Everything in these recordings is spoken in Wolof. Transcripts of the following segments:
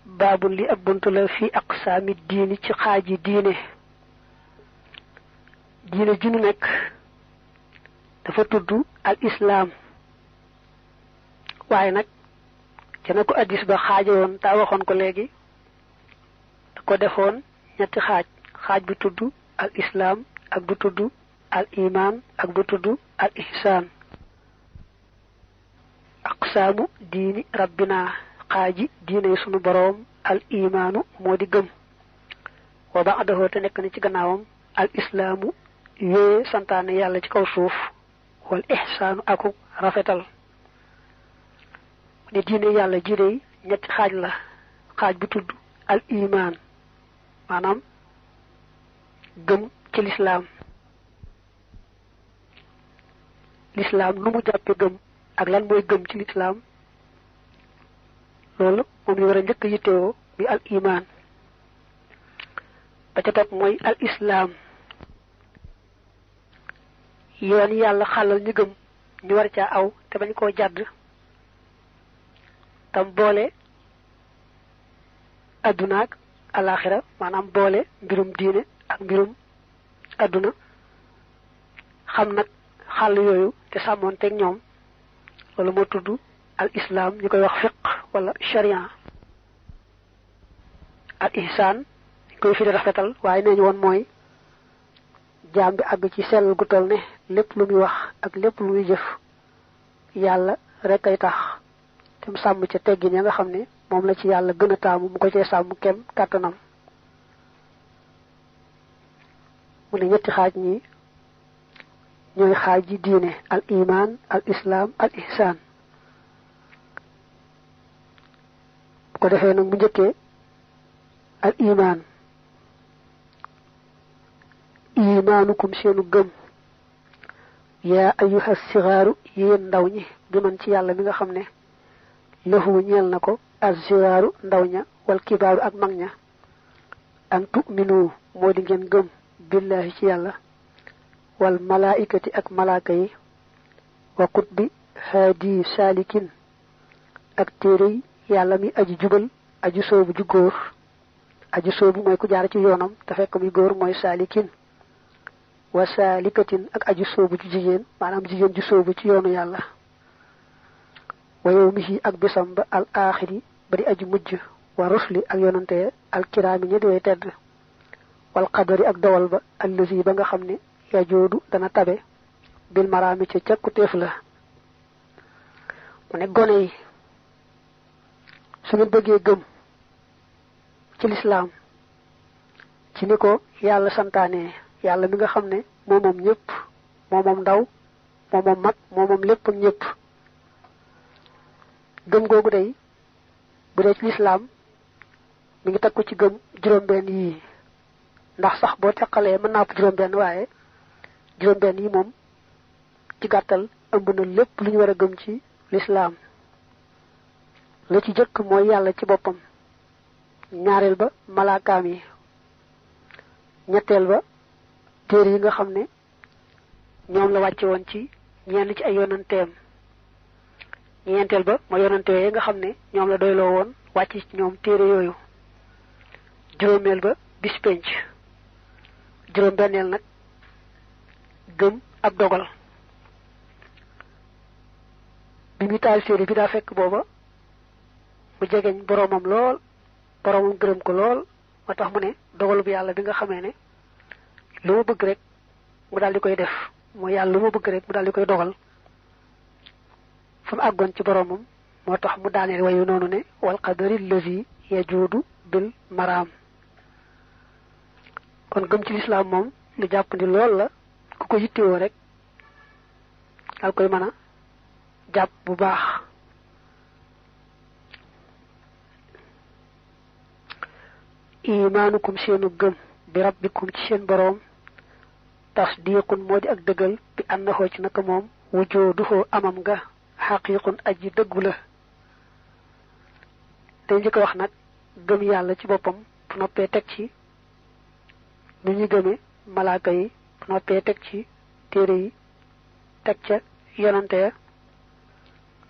babu li ab buntu la fi aqsami diini ci xaaji diine ji nu nekk dafa tudd al islam waaye nag ca na ko addis ba xaaje woon taa waxoon ko léegi da ko defoon ñetti xaaj bu tudd al islam ak bu tudd al iman ak bu tudd al ihsan aqsaamu diini rabbina xaaji diine sunu boroom al imaanu moo di gëm wa ba'dahu te nekk na ci gannaawam al islaamu yee santaane yàlla ci kaw suuf wal ihsaanu aku rafetal ne diine yàlla ji dey ñetti xaaj la xaaj bu tudd al iman maanaam gëm ci lislaam nu mu jàppe gëm ak lan mooy gëm ci lislaam loolu moom ñu war a njëkk yittewoo bi al iman ba ca topp mooy al islam yoon yàlla xàllal ñu gëm ñu war caa aw te bañ koo jàdd tam boole adduna ak alaxira maanaam boole mbirum diine ak mbirum adduna xam nag xàll yooyu te sàmmoonteeg ñoom loolu moo tudd al islam ñu koy wax fiq wala sharia al ihsan ñu koy firi rafetal waaye nee ñu woon mooy jaam bi àgg ci sell gu toll ne lépp lu muy wax ak lépp lu muy jëf yàlla rek ay tax te mu sàmm ca teggin ya nga xam ne moom la ci yàlla gën a taamu mu ko cee sàmm kem kàttanam mu ne ñetti xaaj ñi ñooy xaaj ji diine al iman al islam al ihsan bu ko defee nag mu njëkkee al iman imaanukum seenu gëm yaa ayyuha sigaaru yéen ndaw ñi bi man ci yàlla mi nga xam ne lahu ñeel na ko az-sigaaru ndaw ña wal kibaaru ak mag ña an tu'minu moo di ngeen gëm billahi ci yàlla wal malaikati ak malaaka yi wa kutbi haadi saalikin ak téere yi yàlla mi aji jubal aji soobu ju góor aji soobu mooy ku jaar ci yoonam te fekk muy góor mooy saalikin wa saalikatin ak aji soobu ci jigéen maanaam jigéen ju soobu ci yoonu yàlla wa yawmihi ak bisam ba al aaxiri ba di aji mujj wa rusli ak yonante al kiraami ña di way tedd wal qadari ak dowal ba allazi ba nga xam ne yajoodu dana tabe bil maraami ca càkkutéef la mu ne gone yi su ngeen bëggee gëm ci lislaam ci ni ko yàlla santaane yàlla mi nga xam ne moomoom ñëpp moomoom ndaw moomoom mag moomoom lépp ak ñëpp gëm googu day bu dee ci lislaam mi ngi takku ci gëm juróom-benn yii ndax sax boo teqalee mën naa juróom-benn waaye juróom-benn yi moom ci gàttal ëmb na lépp lu ñu war a gëm ci lislaam la ci jëkk mooy yàlla ci boppam ñaareel ba malaakaam yi ñetteel ba téere yi nga xam ne ñoom la wàcce woon ci ñenn ci ay yonanteem ñeenteel ba mooy yonante yooyu nga xam ne ñoom la doyloo woon wàcc ci ñoom téere yooyu juróomeel ba bis penc juróom-benneel nag gëm ak dogal bi muy taal téere bi daa fekk booba mu jegeñ boroomam lool boroomam gërëm ko lool moo tax mu ne dogalub yàlla bi nga xamee ne lu ma bëgg rek mu daal di koy def mooy yàlla lu ma bëgg rek mu daal di koy dogal fa mu àggoon ci boroomam moo tax mu daaneel wayu noonu ne wal qadari allazi yajuudu bil maraam kon gëm ci lislaam moom lu jàppandi lool la ku ko yittewoo rek daal koy mën a jàpp bu baax imaanukum seenu gëm bi rabbikum ci seen boroom tasdiqun moo di ak dëggal bi annahu ci naka moom wujuduhu amam nga xaqiqun aji dëggu la te njëkk wax nag gëm yàlla ci boppam bu noppee teg ci nu ñu gëme malaaka yi bu noppee teg ci téere yi teg ca yonante ya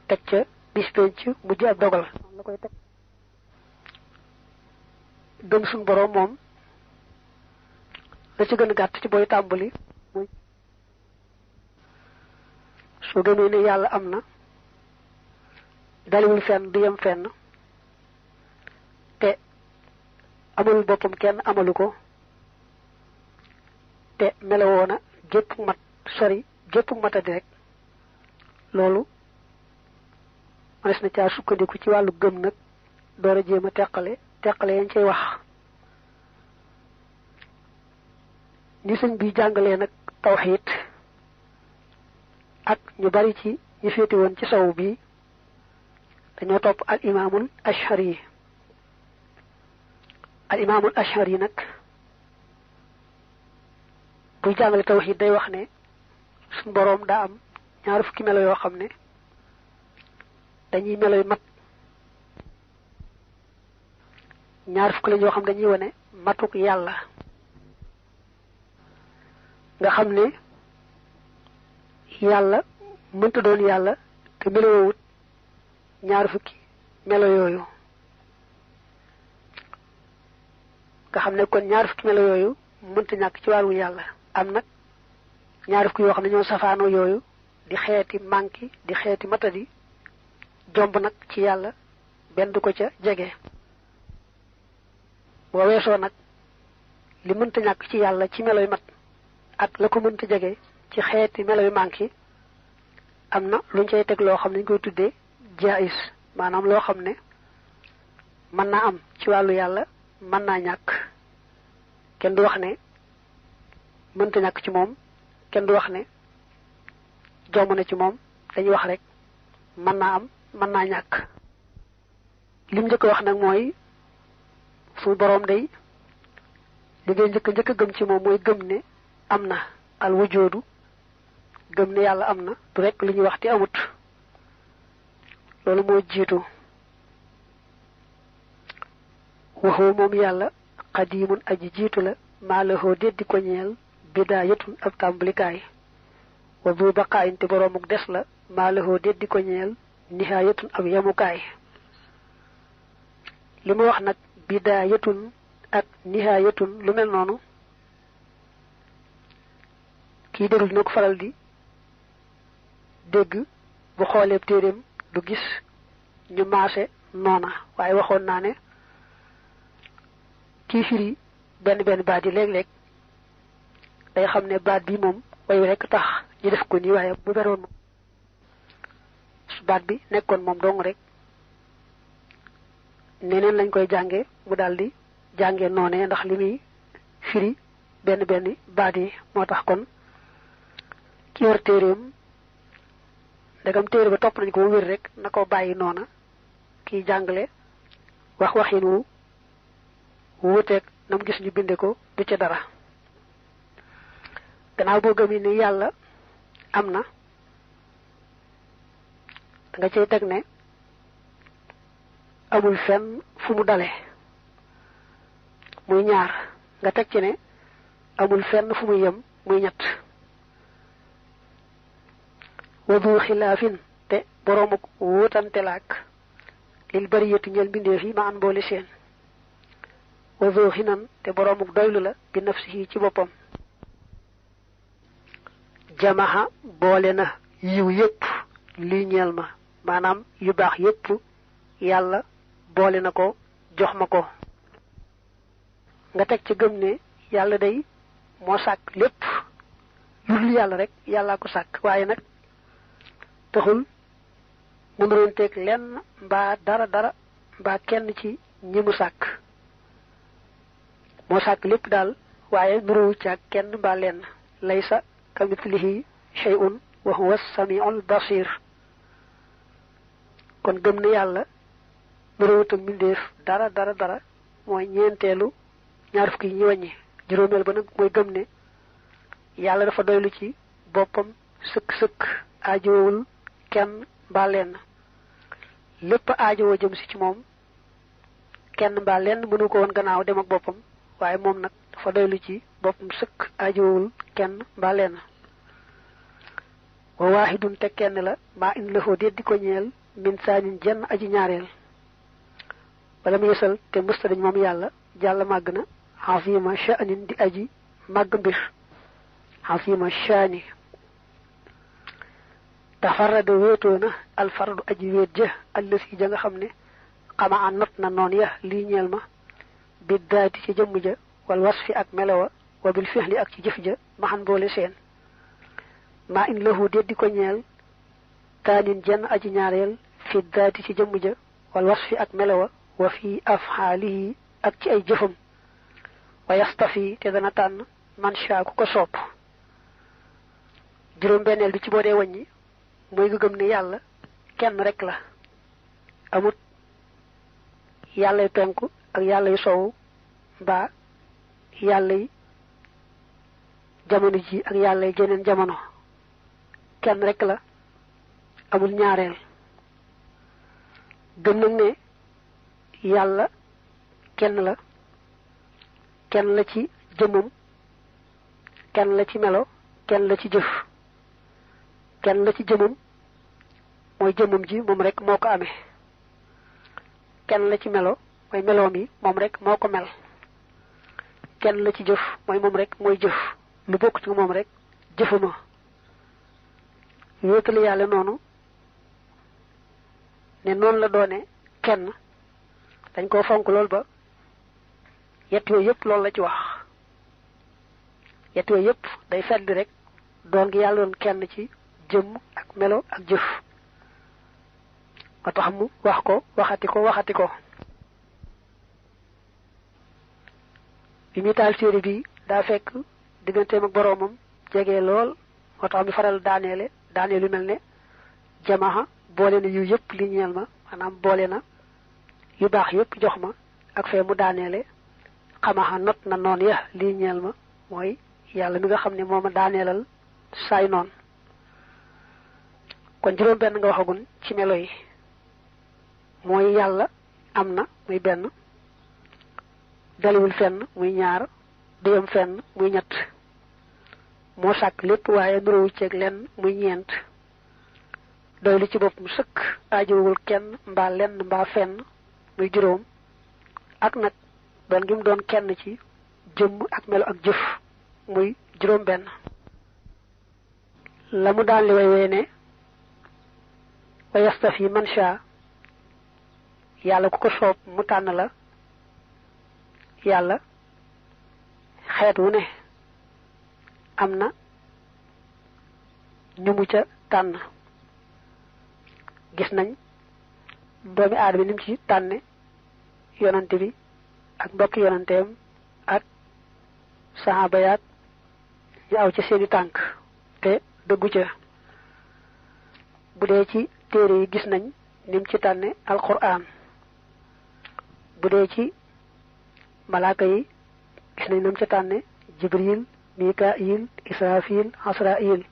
teg ca bis penc mujj ab dogal la koy teg gëm suñu borom moom la ci gën a gàtt ci booy tàmbali muy soo gëmee ne yàlla am na daliwul fenn du yem fenn te amalul boppam kenn amalu ko te melawoona gépp mat sori gépp matadi rek loolu manes na caa sukkandiku ci wàllu gëm nag door a jéem a teqale yañ cay wax ni sëñ bi jàngalee nag tawxiid ak ñu bari ci ñu féete woon ci saw bi dañoo topp al imaamul ashari nag buy jàngale tawxiid day wax ne suñ boroom daa am ñaar fukki melo yoo xam ne dañuy melo yu mat ñaar fukki lañ yoo xam dañuy wane matuk yàlla nga xam ne yàlla mënta doon yàlla te meloowut ñaar fukki melo yooyu nga xam ne kon ñaar fukki melo yooyu mënta ñàkk ci wàllu yàlla am nag ñaar fukki yoo xam ne ñoo safaanoo yooyu di xeeti manki di xeeti matadi jomb nag ci yàlla benn du ko ca jege boo weesoo nag li mënta ñàkk ci yàlla ci melo yu mat ak la ko mënta jege ci xeeti melo yu manki am na luñ cay teg loo xam ne ñu koy tuddee jaayis maanaam loo xam ne mën naa am ci wàllu yàlla mën naa ñàkk kenn du wax ne mënta ñàkk ci moom kenn du wax ne jomb na ci moom dañuy wax rek mën naa am mën naa ñàkk lim njëkk wax nag mooy suñu boroom day li ngay njëkk a gëm ci moom mooy gëm ne am na al wujoodu gëm ne yàlla am na du rek li ñuy wax te amut loolu moo jiitu waxoo moom yàlla xadiimun aji jiitu la maa lahoo déddi ko ñeel bidaayatun ab tàmbalikaay wa bu baqaayin te boroomuk des la maa lahoo déddi ko ñeel nihaayatun ab yemukaay li mu wax nag bidaayatun ak nihaayatun lu mel noonu kii déglu dina ko faral di dégg bu xoolee téeréem du gis ñu maase noona waaye waxoon naa ne kii firi benn baat yi léeg-léeg day xam ne baat bi moom way rekk tax ñu def ko nii waaye bu beroon moom su baat bi nekkoon moom dong rek neneen lañ koy jànge mu daldi jànge noonee ndax li muy firi benn baat yi moo tax kon ki war téeréem ndegam téere ba topp nañ ko wér rek na ko bàyyi noona kiy jàngale waxin wu wuuteeg na mu gis ñu binde ko du ca dara gannaaw boo gëmee ni yàlla am na nga cay teg ne amul fenn fu mu dale muy ñaar nga teg ci ne amul fenn fu mu yem muy ñett wadu xilaafin te boroomuk wuutante laak lil bariyati ñeel mbindeef yi ma an boole seen wadu xinan te boroomuk doylu la bi nafsihi ci boppam jamaha boole na yiw yépp lii ñeel ma maanaam yu baax yépp yàlla boole na ko jox ma ko nga teg ci gëm ne yàlla day moo sàkk lépp lu dul yàlla rek yàllaa ko sàkk waaye nag taxul mu nuroon teeg lenn mbaa dara mbaa kenn ci ñi mu sàkk moo sàkk lépp daal waaye nurowu ci ak kenn mbaa lenn laysa kamithlihi shay'un wa huwa as-sami'ul basir kon gëm ne yàlla nuroowutam mbindeef dara mooy ñeenteelu ñaar fukki yi ñu wàññi juróomeel ba nag mooy gëm ne yàlla dafa doylu ci boppam sëkk aajowul kenn mbaa lenn lépp aajowoo jëm si ci moom kenn mbaa lenn mënu ko woon gannaaw dem ak boppam waaye moom nag dafa doylu ci boppam sëkk aajowul kenn mbaa lenn wa waahidun te kenn la maa in lafoo déet di ko ñeel min saanin jenn aji ñaareel wala mu yësal te mësta dañ moom yàlla jàll màgg na azima sha'nin di aji màgg mbir azima sha'ni tafarrada wéetoo na alfardu aji wéet ja allësi ja nga xam ne xama a not na noon ya lii ñeel ma biddaati ci jëmm ja wal wasfi ak melowa wa bil fihli ak ci jëf ja maxan boole seen maa in lahu déddi ko ñeel taanin jenn aji ñaareel fi daati ci jëmm ja wal wasfi ak melowa wa fi afxaalihi ak ci ay jëfam wa yastafi te dana tànn man shaa ku ko sopp juróom-benneel bi ci boo dee wàññi mooy nga gëm ne yàlla kenn rek la amut yàllay penku ak yàllay sowu mbaa yàllay jamono ji ak yàllay jeneen jamono kenn rek la amul ñaareel gëm nag ne yàlla kenn la ci jëmmam kenn la ci melo kenn la ci jëf kenn la ci jëmmam mooy jëmmam ji moom rek moo ko amee kenn la ci melo mooy meloom yi moom rek moo ko mel kenn la ci jëf mooy moom rek mooy jëf lu bokk ci moom rek jëfuma wéetale yàlla noonu ne noonu la doone kenn dañ koo fonk lool ba yett yooyu yëpp loolu la ci wax yett yooyu yëpp day fedd rek doon gi yàlla doon kenn ci jëmm ak melo ak jëf ba tax mu wax ko waxati ko bi muy taal téere bi daa fekk digganteem ak boroomam jege lool moo tax mi faral daanee lu mel ne jamaha boole na yu yëpp li ñeel ma maanaam boole na yu baax yëpp jox ma ak fee mu daaneele xamaxa not na noon ya lii ñeel ma mooy yàlla mi nga xam ne moo ma daaneelal saay noon kon juróom benn nga waxagun ci melo yi mooy yàlla am na muy benn daliwul fenn muy ñaar duyam fenn muy ñett moo sàkk lépp waaye nuróowu ceeg lenn muy ñeent doy lu ci boppam sëkk aajowul kenn mbaa lenn mbaa fenn muy juróom ak nag doon gi mu doon kenn ci jëmm ak melo ak jëf muy juróom benn la mu daan li way weene wa yastafi man sha yàlla ku ko soob mu tànn la yàlla xeet wu ne am na ñu mu ca tànn gis nañ doomi aadama bi nim ci tànne yonante bi ak mbokki yonanteem ak saxaaba yaat ñu aw ci seeni tànk te dëggu ca bu dee ci téere yi gis nañ nim ci tànne alquran bu dee ci malaaka yi gis nañ nam ca tànne jibril mikail israfil asrail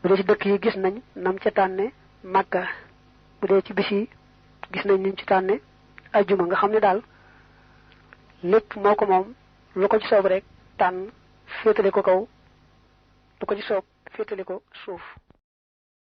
bu dee ci dëkk yi gis nañ nam ca tànne Makka bu dee ci bis yi gis nañ niñ ci tànne ajjuma nga xam ne daal lépp moo ko moom lu ko ci soob rek tànn féetale ko kaw lu ko ci soob féetale ko suuf